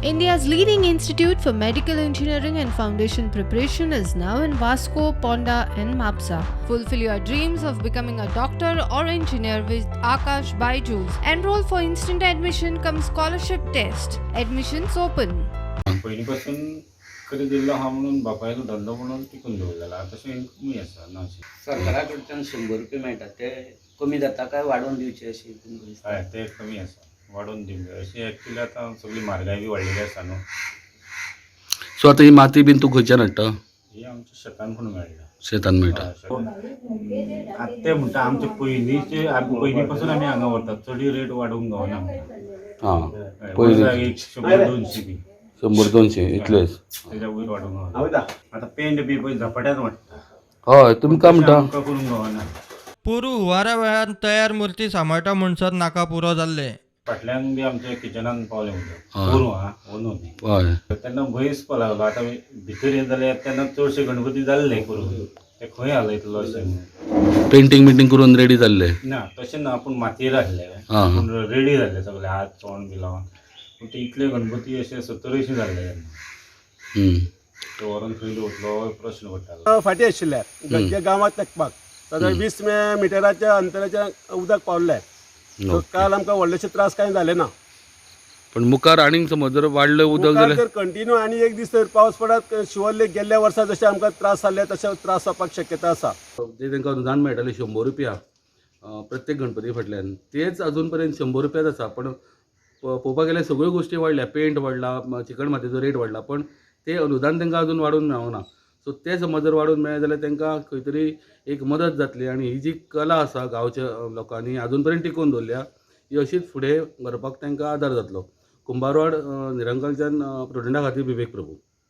India's leading institute for medical engineering and foundation preparation is now in Vasco, Ponda, and Mapsa. Fulfill your dreams of becoming a doctor or engineer with Akash Byju's. Enroll for instant admission cum scholarship test. Admissions open. पयलीं पासून करीत येयल्लो आहा म्हणून बापायलो धंदो म्हणून टिकून दवरलेलो आहा, तशें इन्कमूय आसा ना अशें. सरकारा कडच्यान 100 रुपया मेळटा, ते कमी जाता काय वाडोवन दिवचे अशें तुमकां दिसता? हय, ते कमी आसा, वाडोवन दिवंक जाय अशें. एक्चुली आतां सगळी म्हारगाय बी वाडलेली आसा न्हू. सो आतां ही माती बीन तूं खंयच्यान हाडटा? ही आमच्या शेतान पूण मेळटा. शेतान मेळटा. आतां ते म्हणटा आमचे पयलींचे, पयलीं पासून आमी हांगा व्हरतात, चडूय रेट वाडोवंक गावना आमकां. आं, पयलीं. वर्साक एक 100-200 बी. 100-200 इतलेच. तेच्या वयर वाडोवंक गावना. आतां पेंट बी पळय झपाट्यान वाडटा. हय, तुमकां म्हणटा. आमकां करूंक गावना. पोरूं हुंवारा वेळार तयार मुर्ती सांबाळटा म्हणसर नाका पुरो जाल्लें. फाटल्यान बी आमच्या किचनान पावलें उदक. हय. पोरूं आं, अंदू न्ही. तेन्ना भंय दिसपा लागलो, आतां भितर हें जालें. तेन्ना चडशे गणपती जाल्ले करून, ते खंय हालयतलो अशें म्हणून. पेंटींग बिंटींग करून रेडी जाल्ले? ना, तशें ना, पूण मातयेर आसले. आं. पूण रेडी जाल्ले सगळे, हात तोंड बी लावन. पूण ते इतले गणपती अशे 70-80 जाल्ले तेन्ना. ते व्हरोन खंय दवरतलो हो प्रश्न पडटालो. फाटीं आशिल्ले जे गांवांत तेकपाक सादारण 20 मिटराच्या अंतराच्या उदक पावल्लें. सो काल आमकां व्हडलेशे त्रास कांय जाले ना. पण मुखार आनीक समज जर वाडलें उदक मुखार जाल्यार? जर कंटिन्यू आनी एक दीस जर पावस पडत, शुअरली गेल्ल्या वर्सा जशे आमकां त्रास जाल्ले तशे त्रास जावपाक शक्यता आसा. जे तांकां अनुदान मेळटालें 100 रुपया प्रत्येक गणपती फाटल्यान, तेच अजून पर्यंत 100 रुपयाच आसा. पण पळोवपाक गेल्यार सगळ्यो गोश्टी वाडल्या, पेंट वाडला, चिकण मातयेचो रेट वाडला, पण ते अनुदान तांकां अजून वाडोवन मेळना. सो ते समज जर वाडोवन मेळ्ळें जाल्यार तांकां खंय तरी एक मदत जातली आनी ही जी कला आसा गांवच्या लोकांनी अजून पर्यंत टिकोवन दवरल्या, ही अशीच फुडें व्हरपाक तांकां आदार जातलो. कुंभारवाड निरंकालच्यान प्रुडंटा खातीर विवेक प्रभू.